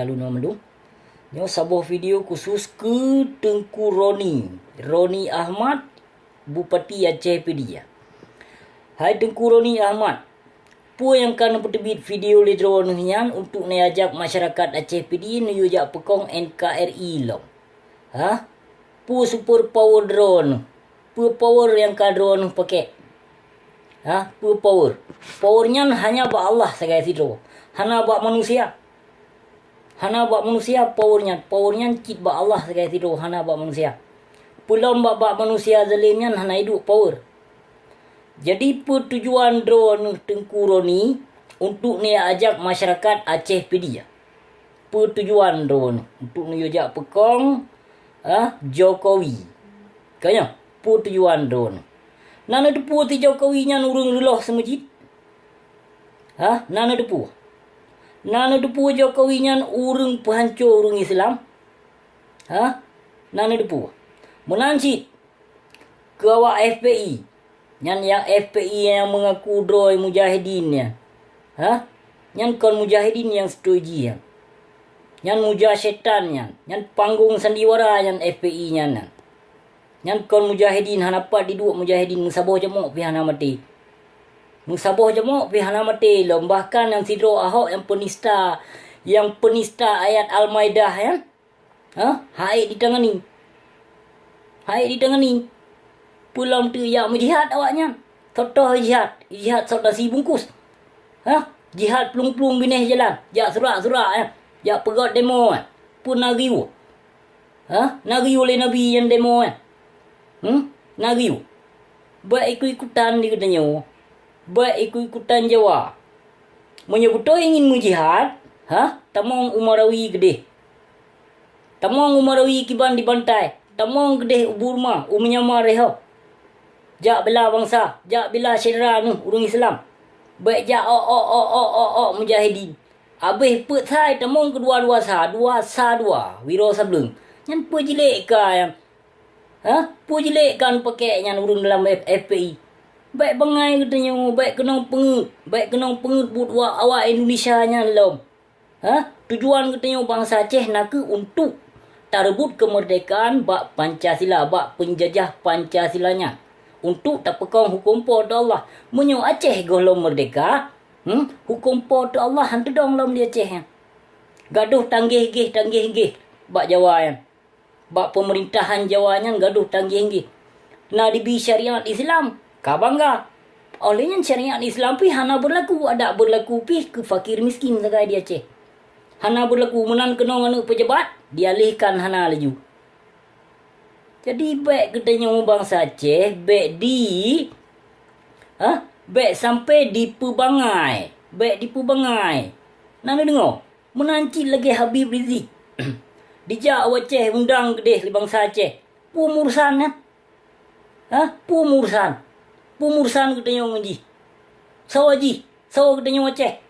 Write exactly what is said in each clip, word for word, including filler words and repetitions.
Lalu nyoe mandum. Nyoe saboh video khusus keu Teungku Roni, Roni Ahmad, Bupati Aceh Pidie. Hai Teungku Roni Ahmad, peue nyang ka neupeuteubiet video lé droeneuh nyan untuk neuajak masyarakat Aceh Pidie neuyue jak peukong N K R I lom? Hah? Peue super power droeneuh? Peue power nyang ka droeneuh pakèk? Hah? Peue power? Power nyan hanya bak Allah sagai sidroe, hana bak manusia. Hana bak manusia power nyan. Power nyan cit bak Allah sagai sidroe, hana bak manusia. Peulom bak, bak manusia zalim nyan hana iduek power. Jadi, peue tujuan droeneuh Teungku Roni untuk neuajak masyarakat Aceh Pidie? Peue tujuan droeneuh untuk neuyue jak peukong, ah, Jokowi? Ka nyoe, peue tujuan droeneuh? Na neuteupeue si Jokowi nyan ureuëng reuloh seumeujid? Hah? Na neuteupeue? Na neuteupeue Jokowi nyan ureuëng peuhanco ureuëng Islam? Hah? Na neuteupeue? Meunan cit keu awak F P I. Nyan nyang F P I nyang meungaku droe mujahidin nyan. Hah? Nyan kon mujahidin nyang seutôi jih nyan. Nyan muja setan nyan. Nyan panggong sandiwara nyan F P I nyan. Nyan kon mujahidin, hana pat diduek mujahidin, meusaboh jamok pih hana maté. Meusaboh jamok pih hana maté lom, bahkan nyang sidroe Ahok nyang peunista, nyang peunista ayat Al-Maidah nyan, ha, han ék ditangani. Han ék ditangani. Peulom teuk jak meujihad awaknyan. Soe toh jihad? Jihad sot nasi bungkus. Ha? Jihad plueng-plueng binéh jalan, jak surak-surak nyan, jak peugöt demo nyan. Peue na geuyue? Hah? Na geuyue lé Nabi nyang demo nyan? Hmm? Na geuyue? Bèk ikut-ikutan di geutanyoe. Bèk ikut-ikutan Jawa. Meunyoe beutôi ingin meujihad, hah? Tamong u Marawi keudeh. Tamong u Marawi kiban dibantai. Tamong keudeh u Burma, u Myanmar reuh. Jak bela bansa, jak bela syedara neuh ureuëng Islam. Bèk jak ok, ok, ok, ok, ok mujahidin. Abéh peuet sai tamong keu dua dua sa, dua sa dua, Wiro Sableng. Nyan peue jilek ka nyan? Hah? Peue jilek ka neupakèk nyan ureuëng dalam F-, F P I? Bèk bangai geutanyoe, bèk keunong peungeuet, bèk keunong peungeuet buet wa-, awak Indonesia nyan lom. Hah? Tujuan geutanyoe bansa Aceh nakeuh untuk tareubot keumeurdekaan bak Pancasila, bak peunjajah Pancasila nyan. Untuk tapeukong huköm Po teu Allah. Meunyoe Aceh gohlom meurdeka, Hmm, huköm Po teu Allah han teudong lom di Aceh nyan. Gadôh tanggeh-geh, tanggeh-geh bak Jawa nyan. Bak peumeurintahan Jawa nyan gadôh tanggeh-geh. Na dibi syariat Islam, ka bangga. Óh lheueh nyan syariat Islam pih hana beurlaku, adak beurlaku pih keu fakir miskin sagai di Aceh. Hana beurlaku meunan keunong aneuëk peujabat, dialihkan hana laju. Jadi, bèk geutanyoe bansa Aceh, bèk di, ha? Bèk sampai dipeubangai. Bèk dipeubangai. Na neudeungoe? Meunan cit lagèe Habib Rizik. Dijak u Aceh undang keudeh lé bansa Aceh. Peue meurusan nyan? Ha? Peue meurusan? Peue meurusan geutanyoe ngon jih? Soe jih? Soe geutanyoe Aceh?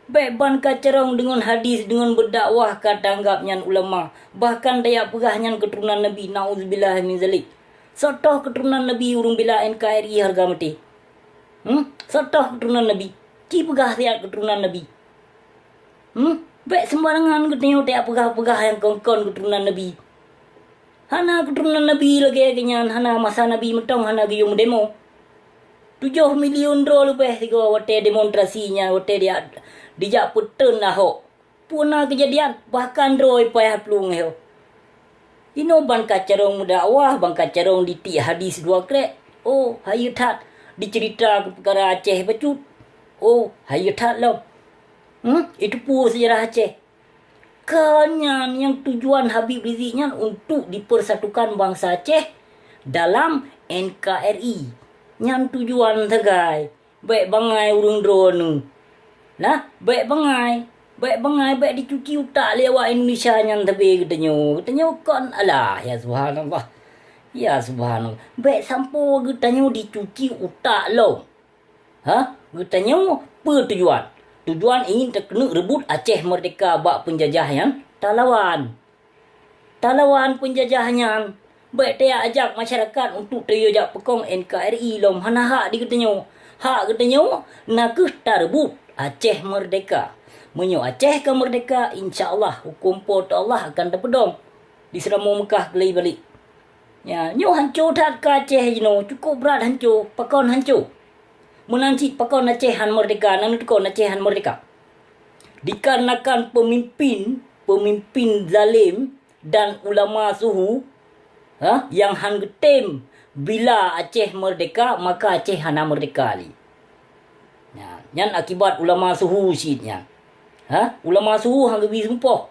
Bèk ban ka carông deungon hadis, deungon beudakwah ka tanggap nyan ulama. Bahkan tajak peugah nyan keuturonan Nabi, na'udzubillah min zalik. Soe toh keuturonan Nabi ureuëng bila N K R I hareuga maté? Hmm? Soe toh keuturonan Nabi? Ci peugah siat keuturonan Nabi. Hmm? Bèk seumbarangan geutanyoe tajak peugah-peugah nyang kon-kon keuturonan Nabi. Hana keuturonan Nabi lagèe nyan, hana masa Nabi mantong hana geuyue meudemo. Tujoh milion droe leubeh sigoe watèe demonstrasi nyan, watèe dijak, dijak peuteun Ahok. Peue na keujadian, bahkan droe payah plueng nyoe. Inoe ban ka carông meudakwah, ban ka carông ditiek hadis dua krek. Oh, hayeue that. Diceurita keu peukara Aceh bacut. Oh, hayeue that lom. Hmm, iteupeue seujarah Aceh. Kon nyan nyang tujuan Habib Rizik nyan untuk dipersatukan bansa Aceh dalam N K R I. Nyan tujuan sagai. Bèk bangai ureuëng droeneuh. Nah, bèk bangai. Bèk bangai, bèk dicuci utak lé awak Indonesia nyan sabe geutanyoe. Geutanyoe kon, alah, ya subhanallah. Ya subhanallah. Bèk sampoe geutanyoe dicuci utak lom. Ha? Geutanyoe peue tujuan? Tujuan ingin takeuneuk reubot Aceh meurdeka bak peunjajah nyan talawan. Talawan peunjajah nyan. Bèk tajak ajak masyarakat untuk tayue jak peukong N K R I lom, hana hak di geutanyoe. Hak geutanyoe nakeuh tareubot Aceh meurdeka. Meunyoe Aceh ka meurdeka, insya Allah huköm Po teu Allah akan tapeudong di Seuramoe Meukah keulai balek. Ya, nyoe hanco that ka Aceh jinoe, cukôp brat hanco, pakon hanco. Meunan cit pakon Aceh han meurdeka, na neuteupeue kon Aceh han meurdeka. Dikarenakan peumimpin, peumimpin zalem dan ulama suhu, ha, nyang han geutem bila Aceh meurdeka, maka Aceh hana meurdeka lé. Nyan, nyan akibat ulama suhu cit nyan. Ha? Ulama suhu han geubi seupoh.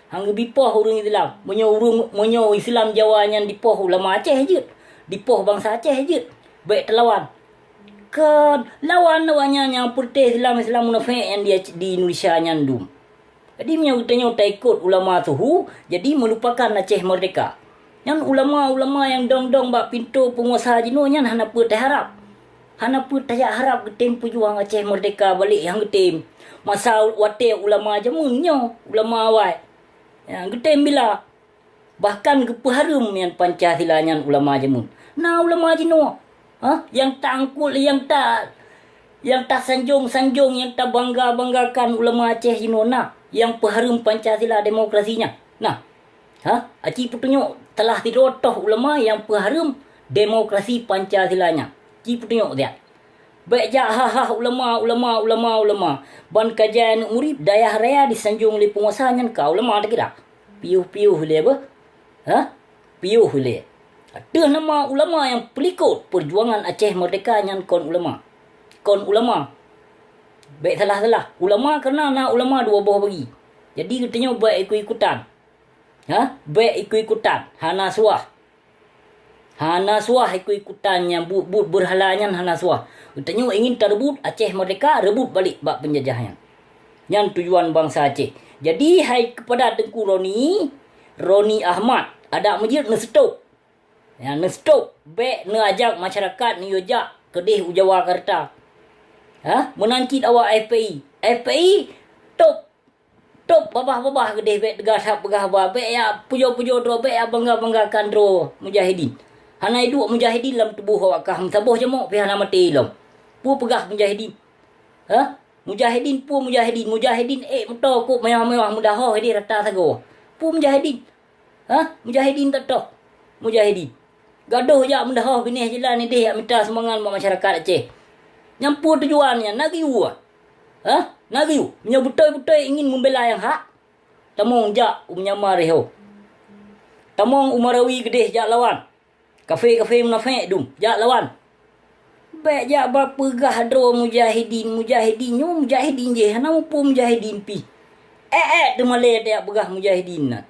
Han geubi poh ureuëng Islam. Meunyoe ureuëng, meunyoe Islam Jawa nyan dipoh ulama Aceh jeuet, dipoh bansa Aceh jeuet, bék teulawan. Kon lawan awaknyan nyang peureuteh Islam-Islam munafék nyang di, di Indonesia nyan dum. Jadi meunyoe geutanyoe taikot ulama suhu, jadi meulupakan Aceh meurdeka. Nyan ulama-ulama nyang dong-dong bak pintoe peunguasa jinoe nyan hana peue taharab. Hana peue tajak harab geutem peujuang Aceh meurdeka balek nyang geutem. Masa watée ulama jameun nyoe, ulama awai. Nyang geutem bila. Bahkan geupeuhareuem nyan Pancasila nyan ulama jameun. Na ulama jinoe, ha, nyang taangkot, nyang ta, nyang tasanjong-sanjong, nyang tabangga-banggakan ulama Aceh jinoe na, nyang peuhareuem Pancasila demokrasi nyan. Na, ha, aci peutunyok salah sidroe toh ulama nyang peuhareuem demokrasi Pancasila nyan. Ci peutunyok siat. Bék jak ha-ha ulama, ulama, ulama, ulama. Ban kajai aneuëk murit dayah raya disanjong lé peunguasa nyan ka ulama takira. Piôh-piôh lé beuh. Ha? Piôh lé. Ateueh nama ulama nyang peulikot peujuangan Aceh meurdeka nyan kon ulama. Kon ulama. Bék salah-salah. Ulama kareuna na ulama dua boh bagi. Jadi geutanyoe bék ikut-ikutan. Ha? Bék ikut-ikutan. Hana suah. Hana suah ikut-ikutan nyang buet-buet beurhala nyan hana suah. Geutanyoe ingin tareubot Aceh meurdeka, reubot balek bak peunjajah nyan. Nyan tujuan bansa Aceh. Jadi hai keupada Teungku Roni, Roni Ahmad, adak meujeuet neustop. Ya, neustop. Bék neuajak masyarakat neuyue jak keudeh u Jawa Karta. Ha? Meunan cit awak F P I. F P I top. Top babah-babah keudeh bék teuga that peugah haba, bék ya pujoe-pujoe droe, bék ya bangga-banggakan droe mujahidin. Hana iduek mujahidin lam tuboh awak kah, meusaboh jamok pih hana maté lom. Peue peugah mujahidin? Ha? Mujahidin peue mujahidin? Mujahidin ék meuto kok mewah-mewah meudahoh ideh rata sagoe. Peue mujahidin? Ha? Mujahidin tak toh? Mujahidin. Gadoh jak meudahoh binéh jilan ideh jak mita sumbangan bak masyarakat Aceh. Nyang peue tujuan nyan? Na geuyue? Ha? Na geuyue? Meunyoe beutôi-beutôi ingin membela nyang hak, tamong jak u Myanmar reuh. Tamong u Marawi keudeh jak lawan. Kafé-kafé munafék dum, jak lawan. Bék jak ba peugah droe mujahidin, mujahidin nyoe mujahidin jih, hana mupeue mujahidin pih. Ék-ék teuma lé tajak peugah mujahidin nyan.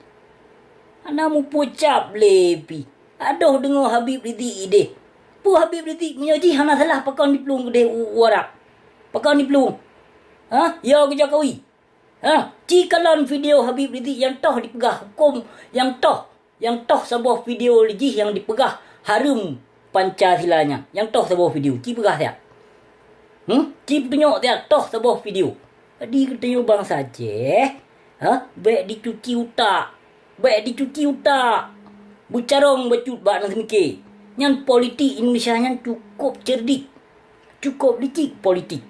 Hana mupeue cap lé pih. Adoh deungoe Habib Rizik ideh. Peue Habib Rizik meunyoe jih hana salah pakon diplueng keudeh u, u Arab? Pakon diplueng? Ha? Yo keu Jokowi. Ha? Ci kalon video Habib Rizik nyang toh dipeugah huköm nyang toh. Nyang toh saboh video lé jih nyang dipeugah hareuem Pancasila nyan. Nyang toh saboh video, ci peugah siat. Hmm? Ci peutunyok siat toh saboh video. Jadi geutanyoe bansa Aceh, ha, bék dicuci utak. Bék dicuci utak. Beucarông bacut bak na seumike. Nyan politik Indonesia nyan cukôp cerdik. Cukôp licik politik.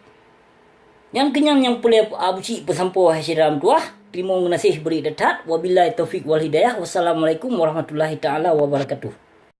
Nyan keunyan nyang peureulée Abusyik peusampoe hai syedara meutuwah. Teurimong geunaséh bri that-that. Wabillahi taufiq wal hidayah. Wassalamualaikum warahmatullahi taala wabarakatuh.